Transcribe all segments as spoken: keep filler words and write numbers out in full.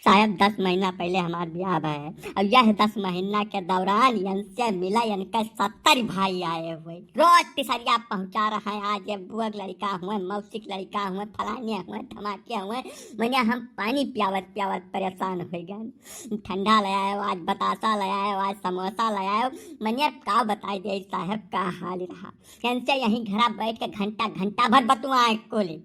साहब, दस महीना पहिले हमार बियाह भए है। अब यह दस महीना के दौरान इनसे मिला, इनके सत्तर भाई आए हुए। रोज तिसरिया पहुँचा रहे हैं। आज ये बुआ के लड़का हुए, मौसी के लड़का हुए, फलाने हुए, धमाके हुए। मने हम पानी पियावत पियावत परेशान होइ गए। ठंडा ले आयो, आज बतासा ले आयो, आज समोसा ले आयो। मने का बताई देई साहब, का हाल रहा। इनसे यहीं घरा बैठ के घंटा घंटा भर बतुआए कोले।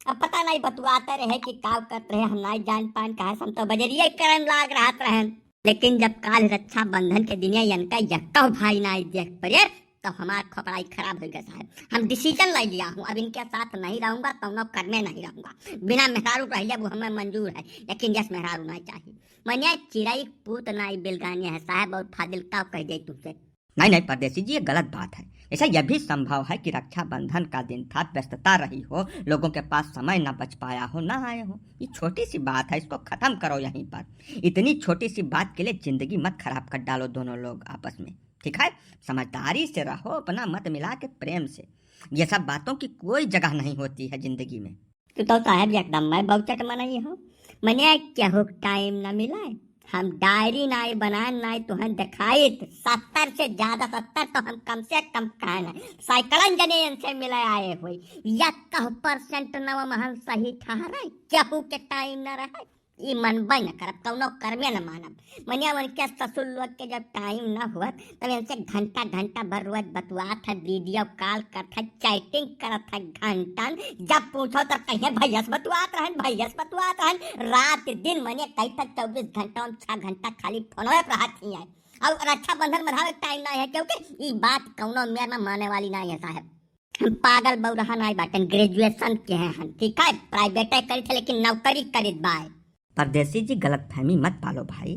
अब पता नहीं बतुआते रहे कि का करत रहे, हम नहीं जान पान, कहा से हम तो बजरिया करन लाग रहत रहन। लेकिन जब काल रक्षाबंधन के दिने इनका यक्को भाई नहीं देख पड़े, तो हमार खोपड़ाई खराब हो गया साहब। हम decision ले लिया हूँ, अब इनके साथ नहीं रहूंगा, कौनो कर्मे नहीं रहूंगा। बिना मेहरारू रह लिया, वो हमें मंजूर है, लेकिन यस मेहरारू नहीं चाहिए। मने चिड़ई पूत नाई बिलगाने है साहब, और फाजिल का कह दे तुमसे। नहीं, नहीं, परदेसी जी, ये गलत बात है। ऐसा यह भी संभव है कि रक्षाबंधन का दिन था, व्यस्तता रही हो, लोगों के पास समय ना बच पाया हो, ना आए हो। ये छोटी सी बात है, इसको खत्म करो यहीं पर। इतनी छोटी सी बात के लिए जिंदगी मत खराब कर डालो दोनों लोग आपस में, ठीक है? समझदारी से रहो, अपना मत मिला के प्रेम से। ये सब बातों की कोई जगह नहीं होती है जिंदगी में। तू तो साहब एकदम मैं बहुचट मनई हो। मने केहू टाइम न मिले, हम डायरी नाई बनाए, नाई तुहन देखाइत। सत्तर से ज्यादा, सत्तर तो हम कम से कम कहे ना, सैकड़न जने इनसे मिले आए हुए। यक्को percent नव महन सही ठहरे, केहू के टाइम न रहे, ई मनबे न करब, कौनो कर्मे न मानब। मने उनके ससुर लोग के जब टाइम न हुअत, तब इनसे घंटा घंटा भर रोज बतुआत है, video call करत है, chatting करत है घंटन। जब पूछो तब कहिए भैया से बतुआत रहन, भैया से बतुआत रहन। रात दिन मने कई तक चउबीस घंटा में छह घंटा खाली फोनवे पर रहत ही है। और रक्षाबंधन मनावे के टाइम ना है, क्योंकि ई बात कौनो मेर में माने वाली ना है साहब। हम पागल बौरहा नाई बाटन, graduation के हैं हम, ठीक है? Private करित है लेकिन नौकरी करित बाय। परदेसी जी, गलतफहमी मत पालो भाई।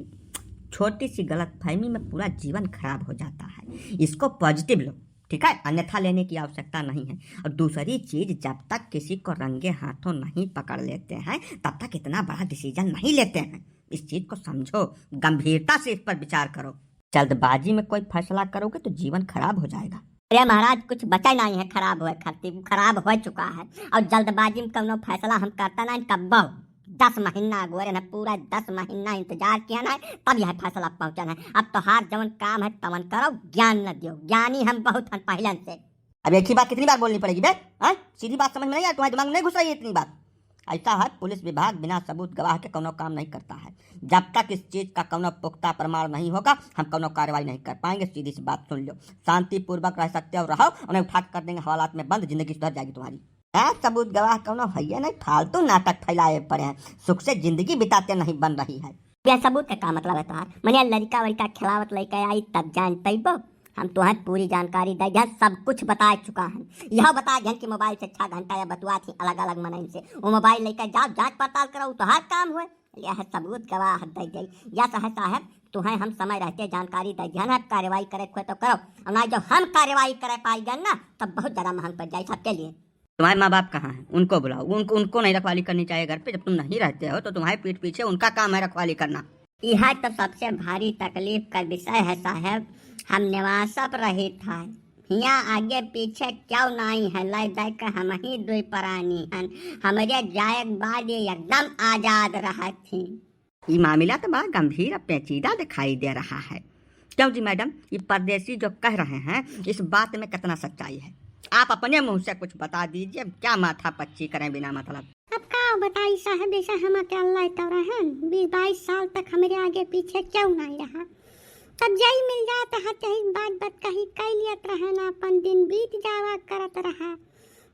छोटी सी गलतफहमी में पूरा जीवन खराब हो जाता है। इसको positive लो, ठीक है? अन्यथा लेने की आवश्यकता नहीं है। और दूसरी चीज, जब तक किसी को रंगे हाथों नहीं पकड़ लेते हैं, तब तक इतना बड़ा decision नहीं लेते हैं। इस चीज को समझो, गंभीरता से इस पर विचार करो। जल्दबाजी में कोई फैसला करोगे तो जीवन खराब हो जाएगा। अरे महाराज, कुछ बचा नहीं है खराब होए खातिर, खराब हो चुका है। और जल्दबाजी में कौनो फैसला हम करता नहीं कब्बो। दस महीना अगोरे ना, पूरा दस महीना इंतजार किया ना, तब यह फैसला पहुँचा है। अब तोहार जवन काम है तवन करो, ज्ञान न दियो, ज्ञानी हम बहुत हन पहलन से। अब एक ही बात कितनी बार बोलनी पड़ेगी बे? हाँ? सीधी बात समझ में नहीं आया, तुम्हारे दिमाग में नहीं घुस रही है इतनी बात। ऐसा है, पुलिस विभाग बिना सबूत गवाह के कौनो काम नहीं करता है। जब तक इस चीज का कौनो पुख्ता प्रमाण नहीं होगा, हम कौनो कार्रवाई नहीं कर पाएंगे। सीधी सी बात सुन लो, शांतिपूर्वक रह सकते हो, रहो, उन्हें उठा के कर देंगे हवालात में बंद, जिंदगी सुधर जाएगी तुम्हारी। हैं, सबूत गवाह कौनो हइये नहीं, फालतू नाटक फैलाए पड़े हैं, सुख से जिंदगी बिताते नहीं बन रही है। यह सबूत का का मतलब है तोहार? मने लड़का वड़का खिलावत लइका आई तब जान पइबो। हम तोहर पूरी जानकारी दे दिहन, सब कुछ बता चुका हन। यह बता दिहन कि मोबाइल से छह घंटा या बतुआ थी अलग अलग मनइन से, वो मोबाइल लेकर जाओ, जांच पड़ताल करो, तोहार काम हुए। यह सबूत गवाह दे दे। या साहब, साहब, तुहें हम समय रहते जानकारी दे दिहन है, कार्रवाई करे खोए तो करो, और ना जो हम कार्रवाई करे पाई गए ना, तब बहुत ज्यादा महंग पड़ जाए सबके लिए। तुम्हारे माँ बाप कहाँ हैं? उनको बुलाओ। उनको, उनको नहीं रखवाली करनी चाहिए घर पे। जब तुम नहीं रहते हो तो तुम्हारे पीठ पीछे उनका काम है रखवाली करना। यह तो सबसे भारी तकलीफ का विषय है साहब। हम निवासप रहित है, हियाँ आगे पीछे क्यों नहीं है, लै दै के हम ही दुई परानी हन। हमरे जाए के बाद ये एकदम आजाद रहत ही। ई मामला तो बड़ा गंभीर और पेचीदा दिखाई दे रहा है। क्यों जी मैडम, ये परदेसी जो कह रहे हैं, इस बात में कितना सच्चाई है? आप अपने मुंह से कुछ बता दीजिए, अब क्या माथा पच्ची करें बिना मतलब। अब का बताई साहब, जैसे हम अकेला तो रहन, बीस बाईस साल तक हमरे आगे पीछे क्यों नहीं रहा। तब जाई मिल जात है, कहीं बात बात कही कई लियत रहन, अपन दिन बीत जावा करत रहा।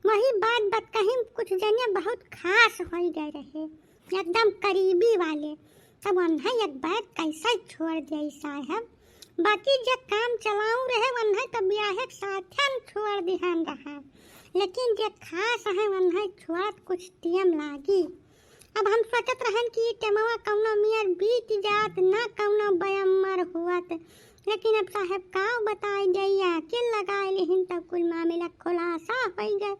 वही बात बात कहीं कुछ जने बहुत खास हो गए रहे, एकदम करीबी वाले। तब उन्हें एक बार कैसे छोड़ दिया साहब। बाकी जे काम चलाऊ रहे, उन्हें तो ब्याहे के साथे हम छोड़ दिहन रहा, लेकिन जे खास है, उन्हें छोड़त कुछ टेम लागी। अब हम सोचत रहन कि ई टेमवा कौनो मियर बीत जात, ना कौनो बयम्मर हुअत, लेकिन अब साहब का बताई जाई, आखिर लगाए लेहिन तब कुल मामला खुलासा हो गए।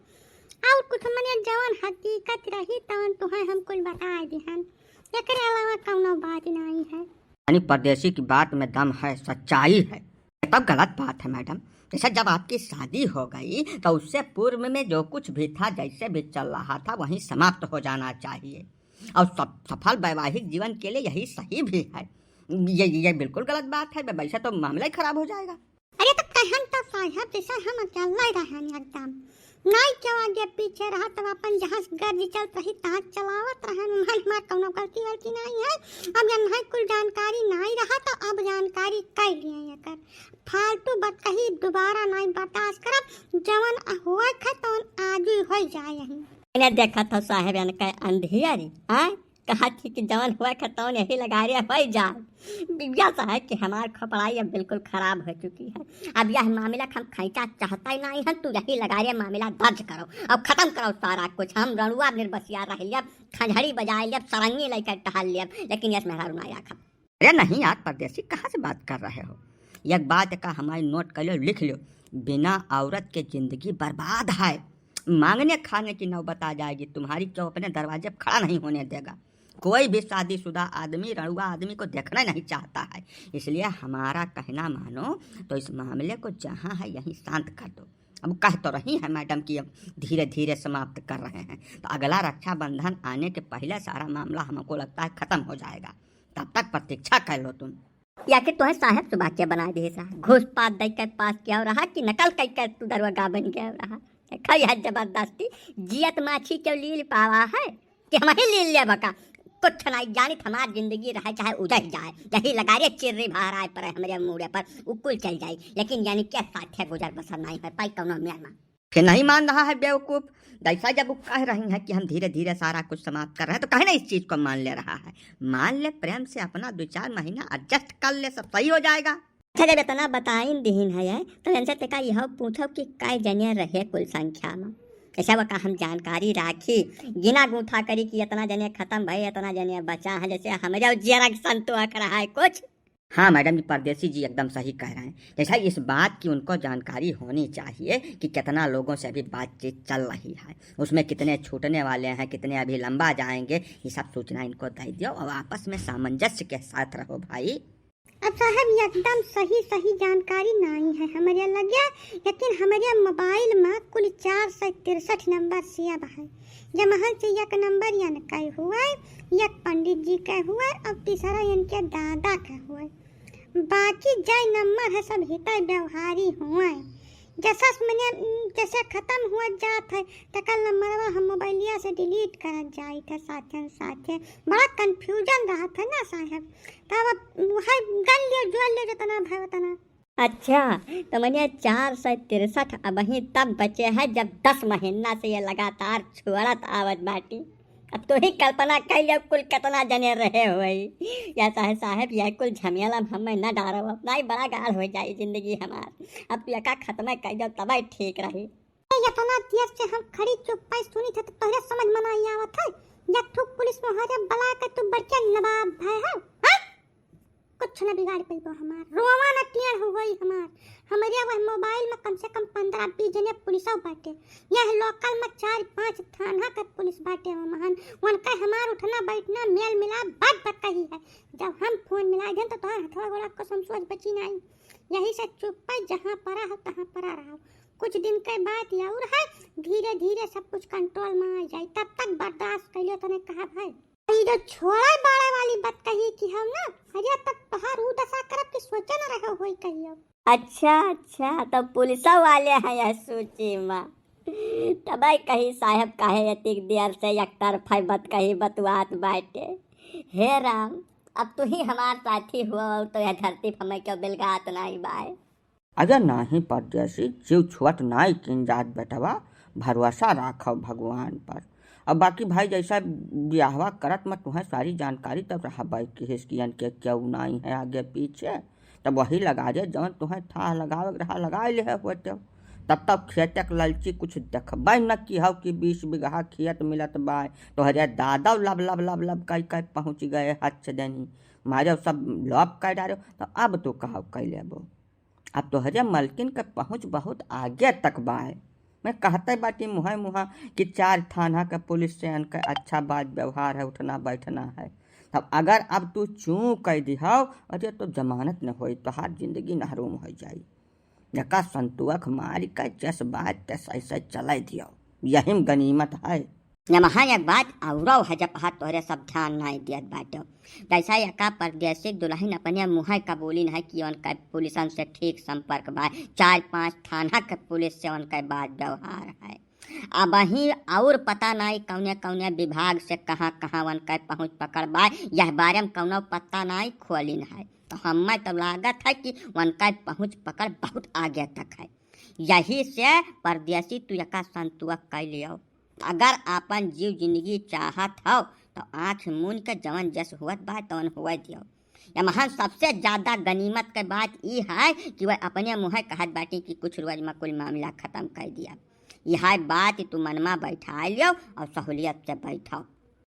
और कुछ मने जवन हकीकत रही तवन तुहें हम कुल बताए दिहन, एकरे अलावा कौनो बात नहीं है। यानी परदेसी की बात में दम है, सच्चाई है, ये तो गलत बात है मैडम। जैसे जब आपकी शादी हो गई तो उससे पूर्व में जो कुछ भी था, जैसे भी चल रहा था, वहीं समाप्त हो जाना चाहिए। और सब, सफल वैवाहिक जीवन के लिए यही सही भी है। ये, ये बिल्कुल गलत बात है, वैसे तो मामला ही खराब हो जाएगा। अरे तो कहन तो साहब, जैसे हम अकेले रहन एकदम, नाई के आगे पीछे रहा, तब अपन जहाँ से गर्ज चलत रही, तहाँ चलावत रहन, मन में कौनो गलती वलती नाई है। अब जब नाई कुल जानकारी नाई रहा, तो अब जानकारी कर लिए एकर। फालतू बतकही दोबारा नाई बर्दाश्त करब, जवन होए खे तवन आजू होई जाए यहीं। इन्हें देखत हो साहब, इनका अंधियारी, आय? कहा थी कि जवन होए खे तवन यही लगारे होई जाए। बिया साहब कि हमार खोपड़ाई अब बिल्कुल खराब हो चुकी है। अब यह मामला हम खींचा चाहता ही नहीं है, तू यही लगारे मामला दर्ज करो और खत्म करो सारा कुछ। हम रड़ुआ निर्बसिया रह लिया, खंजड़ी बजाए लिया, सरंगी लेकर टहल लिया, लेकिन यस मेहरारू ना राखब। अरे नहीं यार परदेसी, कहाँ से बात कर रहे हो? एक बात का हमारी नोट कर लो, लिख लो, बिना औरत के जिंदगी बर्बाद है। मांगने खाने की नौबत आ जाएगी तुम्हारी, क्यों अपने दरवाजे पर खड़ा नहीं होने देगा। कोई भी शादीशुदा आदमी रड़ुआ आदमी को देखना नहीं चाहता है, इसलिए हमारा कहना मानो तो इस मामले को जहाँ है यहीं शांत कर दो। अब कह तो रही है मैडम कि अब धीरे धीरे समाप्त कर रहे हैं, तो अगला रक्षाबंधन आने के पहले सारा मामला हमको लगता है खत्म हो जाएगा। तब तक प्रतीक्षा कर लो तुम। या कि तुम्हें साहब सुबह के बना दे सा, घूस पात दे के पास किया रहा कि नकल कई के तू दरोगा बन गया रहा। देखा यह जबरदस्ती, जियत माछी के लील पावा है कि हम ही लील लेबा का। कुछ नहीं जानित, हमार जिंदगी रहे चाहे उजह जाए, यही लगारे चिर्री बाहर आए पड़े हमरे मूड़े पर, उ कुल चल जाई, लेकिन यानी के साथे गुजर बसर नहीं हो पाई कौनो मेर में। फिर नहीं मान रहा है बेवकूफ। जैसा जब वो कह रही हैं कि हम धीरे धीरे सारा कुछ समाप्त कर रहे हैं, तो कहे ना इस चीज को मान ले रहा है। मान ले, प्रेम से अपना दो चार महीना एडजस्ट कर ले, सब सही हो जाएगा। अच्छा, जब इतना बताइन दिहिन है, तो इनसे तेका यह पूछो कि कै जने रहे कुल संख्या में। ऐसा वो का हम जानकारी राखी, गिना गूंथा करी कि इतना जने खत्म भए, इतना जने बचा है, जैसे हमारे जियरा के संतोख रहा है कुछ। हाँ मैडम जी, परदेसी जी एकदम सही कह रहे हैं। जैसा इस बात की उनको जानकारी होनी चाहिए कि कितना लोगों से अभी बातचीत चल रही है, उसमें कितने छूटने वाले हैं, कितने अभी लंबा जाएंगे, ये सब सूचना इनको दे दियो और आपस में सामंजस्य के साथ रहो भाई। अब साहब, एकदम सही सही जानकारी नाई है हमरे लगे, लेकिन हमरे मोबाइल में कुल चार सौ तिरसठ नंबर सेव है। जमहन से एक नंबर यनकै हुए, एक पंडित जी के हुए और तीसरा इनके दादा के हुए। बाकी जय नंबर है सब हितै व्यवहारी हुए। जैसा मने, उम, जैसे खत्म हुआ जात है, तकर नंबरवा हम मोबाइलिया से डिलीट करत जाइत है साथे साथे। बड़ा कन्फ्यूजन रहत है ना साहब, तब अब वह गन लियो, जोड़ लियो, जितना भय उतना। अच्छा, तो मने चार सौ तिरसठ अबहीं तब बचे है, जब दस महीना से ये लगातार छोड़त आवत बाटी। अब तू ही कल्पना कर लियो, कुल कितना जने रहे होई। या साहब, साहब, यह कुल झमेला में हमें न डारो, अब नहीं बड़ा गाढ़ हो जाई जिंदगी हमार। अब तू एका खत्म कर दो, तबे ठीक रही। ए, इतना देर से हम खड़ी चुप्पे सुनी थे, तो तोहरे समझ में नहीं आवत है। एक ठो पुलिस मोहरे बला के तू बड़के नवाब भय है, हाँ? कुछ न बिगाड़ पइबो हमार, रोवा न टेढ़ हो गई हमार। हमरे वह मोबाइल में कम से कम पन्द्रह बीस जने पुलिसो बाटे। यह लोकल में चार पांच थाना के पुलिस बाटे, वमहन उनका हमार उठना बैठना मेल मिलाप बद बतही है। जब हम फोन मिला देन तो तोहार हथवा गोड़ा को समझ बची नहीं। यही से चुप्पे जहाँ परा हो तहाँ परा रहो। कुछ दिन के बाद और है, धीरे धीरे सब कुछ कंट्रोल में आ जाए, तब तक बर्दाश्त कर लियो, तने कहा भाई। ई जो छोड़े बाड़े वाली बात कही कि हम ना, अरे तब तोहार ऊ दशा करब कि सोचे न रहो होई कहियो। अच्छा, अच्छा, तो पुलिसो वाले हैं यह सूची में। तबे कही साहब काहे एतिक देर से एक तरफा बात कही बतुआत बाटे। हे राम, अब तू ही हमार साथी हुआ और तो यह धरती पर हमें क्यों बिलगात नहीं बाए। अरे नाही परदेसी, जीव छुअत नाई किन जात बेटवा, भरोसा राखव भगवान पर। अब बाकी भाई जैसा बियाहवा करत में तुहें सारी जानकारी तब रहबे किहिस कि इनके केहू नाई है आगे पीछे, तब वही लगा दे जवन तुहें थाह लगावे के रहा लगाए ले होते। तब तब खेते के ललची कुछ देखबे न की हव कि बीस बीघा खेत मिलत बा, तोहरे दादा लब लब लब लब कई कई पहुँच गए हच देनी, मारे सब लॉप कर डारे, तो अब तू कहव कई लेबो। अब तोहरे मलकिन के पहुँच बहुत आगे तक बाय। मैं कहते बाटी मुँहे मुँहा कि चार थाना के पुलिस से इनके अच्छा बात व्यवहार है, उठना बैठना है। तब अगर अब तू चूं कह दिहाव, अरे तो जमानत न होई, तोहार जिंदगी नहरूम हो जाई। जका संतुअख मार के जस बात तस ऐसे चले दियो, यही में गनीमत है। यमहा एक बात औरौ है, जब हा तोहरे सब ध्यान नाई दियत बाटो। जैसा यका परदेसी दुलहिन अपने मुँहे कबूलिन है कि उनका पुलिसन से ठीक संपर्क बा, चार पाँच थाना के पुलिस से उनका बात व्यवहार है। अबहीं और पता नाई कौने कौने विभाग से कहाँ कहाँ उनका पहुँच पकड़ बा, यह बारे में कौनो पता नाई खोलिन है। तो हमें तो लागत है कि उनका पहुँच पकड़ बहुत आगे तक है। यही से परदेसी तू यका संतुआ कइ लियो। अगर आपन जीव जिंदगी चाहत हो तो आँख मून के जवन जस हुअत बा तवन हुए दियो। यमहन सबसे ज्यादा गनीमत के बात ई है कि वह अपने मुँहे कहत बाटी कि कुछ रोज में कुल मामला खत्म कर दिया। यह बात तू मन में बैठा लियो और सहूलियत से बैठो।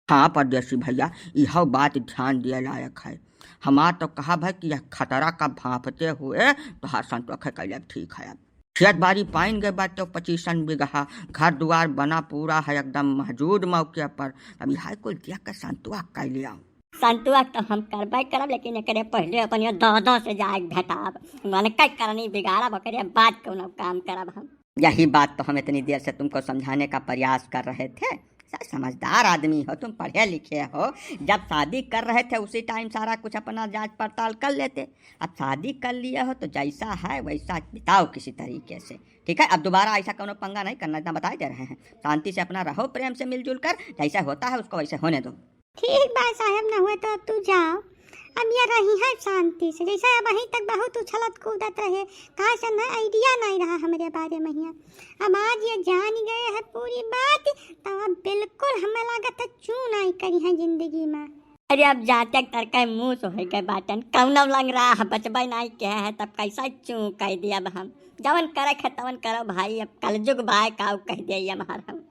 हाँ परदेसी भैया, यह बात ध्यान दिए लायक है। हमार तो कहब है कि यह खतरा का भांपते हुए तोहार संतोख कैले ठीक है। अब खेत बाड़ी पाइन गए बाटे पच्चीसन बिगहा, घर दुआर बना पूरा है एकदम मौजूद मौके पर। अब यह कुल देख के संतोख कैले आओ। संतोख तो हम करबे करब, लेकिन एकरे पहले अपन ये दादा से जाए भेटाब, मन के करनी बिगाड़ब, ओकरे बाद कोनो काम करब हम। यही बात तो हम इतनी देर से तुमको समझाने का प्रयास कर रहे थे। सर, समझदार आदमी हो तुम, पढ़े लिखे हो। जब शादी कर रहे थे उसी टाइम सारा कुछ अपना जांच पड़ताल कर लेते। अब शादी कर लिए हो तो जैसा है वैसा बिताओ किसी तरीके से, ठीक है? अब दोबारा ऐसा कोनो पंगा नहीं करना, इतना बता ही दे रहे हैं। शांति से अपना रहो, प्रेम से मिलजुल कर, जैसा होता है उसको वैसे होने दो। ठीक बा साहेब, ना हुए तो अब तू जाओ। अब ये रही है शांति से, जैसे अबहीं तक बहुत उछलत कूदत रहे, कहाँ से ना idea नहीं रहा हमरे बारे में हियाँ। अब आज ये जान गए हैं पूरी बात, तो अब बिल्कुल हमें लागत है चूं नहीं करी है जिंदगी में। अरे अब जाते तरके मुँह से होई गए बाटन, कौनो लंग राह बचबे नहीं के है, तब कैसा चूं कह दिया अब हम। जवन करे है तवन करो भाई, अब कलजुग बाय काऊ कह दिया ये हमार हम।